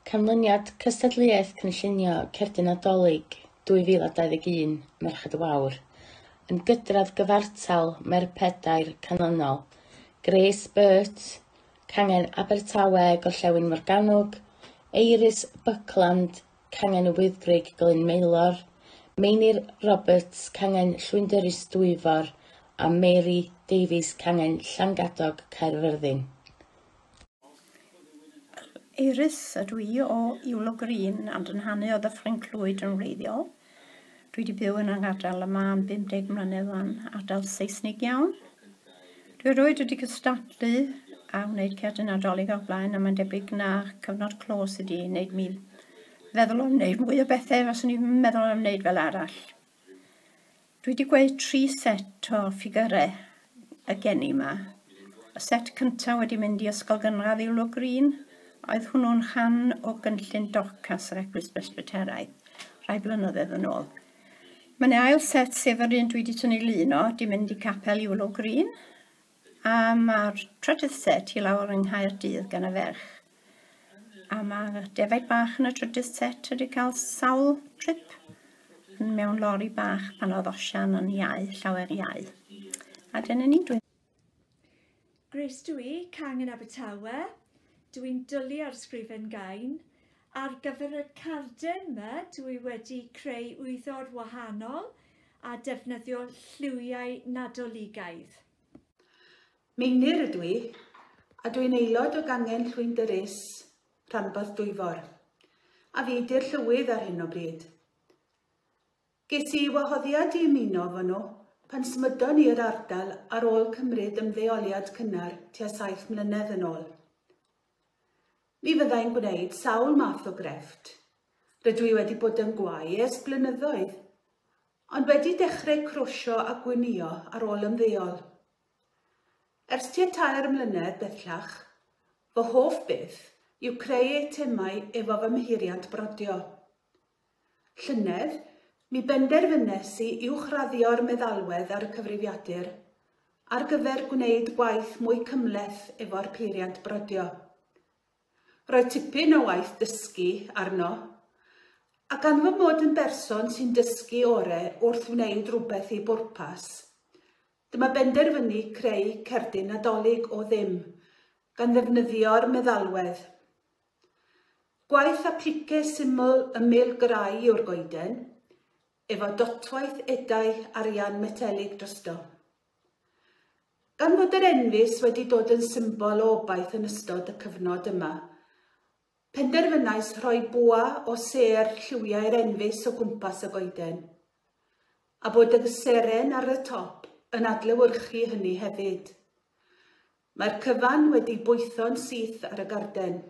Canlyniad cystadleuaeth cynllunio Cerdyn Nadolig 2021 Merched y Wawr. Yn gydradd gyfartal mae'r pedair canlynol: Grace Burt, Cangen Abertawe Gorllewin Morgannwg, Eiris Buckland, Cangen y Wyddgrug Glyn Maelor, Meinir Roberts, Cangen Llwyndyrys Dwyfor a Mary Davies, Cangen Llangadog Caerfyrddin. Eiris ydw i o Iwlo Green and yn hanu o Ddyffryn Clwyd yn wreiddiol. Dwi wedi byw yn yr ardal yma am 50 mlynedd wan, ardal Seisnig iawn. Dwi erioed wedi cystadlu a wneud cerdyn Nadolig o'r blaen a mae'n debyg na cyfnod clo sydd wedi wneud mi feddwl am wneud mwy o bethau faswn i'n meddwl am wneud fel arall. Dwi wedi gweu 3 set o ffigyrau y geni 'ma. Y set cyntaf wedi mynd i Ysgol Gynradd Iwlo Green. Oedd hwnnw'n rhan o gynllun Dorcas yr Eglwys Bresbyteraidd rhai blynyddoedd yn ôl. Mae yna ail set, sef yr un dwi wedi tynnu lun o, di mynd i Capel Iwlo Green. A mae'r trydydd set i lawr yng Nghaerdydd gan y ferch. A mae'r defaid bach yn y trydydd set wedi cael sawl trip yn mewn lori bach pan oedd Osian yn iau, llawer iau. A dyna ni. Dwi... Grace dw i, Cangen Abertawe. Dw i'n dwlu ar sgrifen gain. Ar gyfer y carden 'ma, dw i wedi creu wyddor wahanol a defnyddio lliwiau Nadoligaidd. Meinir ydw i, a dw i'n aelod o gangen Llwyndyrys, rhanbarth Dwyfor, a fi 'di'r llywydd ar hyn o bryd. Ges i wahoddiad i ymuno efo nhw pan symudon ni i'r ardal ar ôl cymryd ymddeoliad cynnar tua saith mlynedd yn ôl. Mi fydda i'n gwneud sawl math o grefft. Rydw i wedi bod yn gwau ers blynyddoedd, ond wedi dechrau crosio a gwnïo ar ôl ymddeol. Ers tua tair mlynedd bellach, fy hoff beth yw creu eitemau efo fy mheiriant brodio. Llynedd, mi benderfynes i uwchraddio'r meddalwedd ar y cyfrifiadur ar gyfer gwneud gwaith mwy cymhleth efo'r peiriant brodio. Roedd tipyn o waith dysgu arno, a gan fy mod yn berson sy'n dysgu ore wrth wneud rhywbeth i bwrpas, dyma benderfynu creu cerdyn Nadolig o ddim, gan ddefnyddio'r meddalwedd. Gwaith applique syml ymyl grai yw'r goeden, efo dotwaith edau arian metelig drosto. Gan fod yr enfys wedi dod yn symbol o obaith yn ystod y cyfnod yma, penderfynais rhoi bwa o sêr lliwiau'r enfys o gwmpas y goeden, a bod y seren ar y top yn adlewyrchu hynny hefyd. Mae'r cyfan wedi bwytho'n syth ar y garden.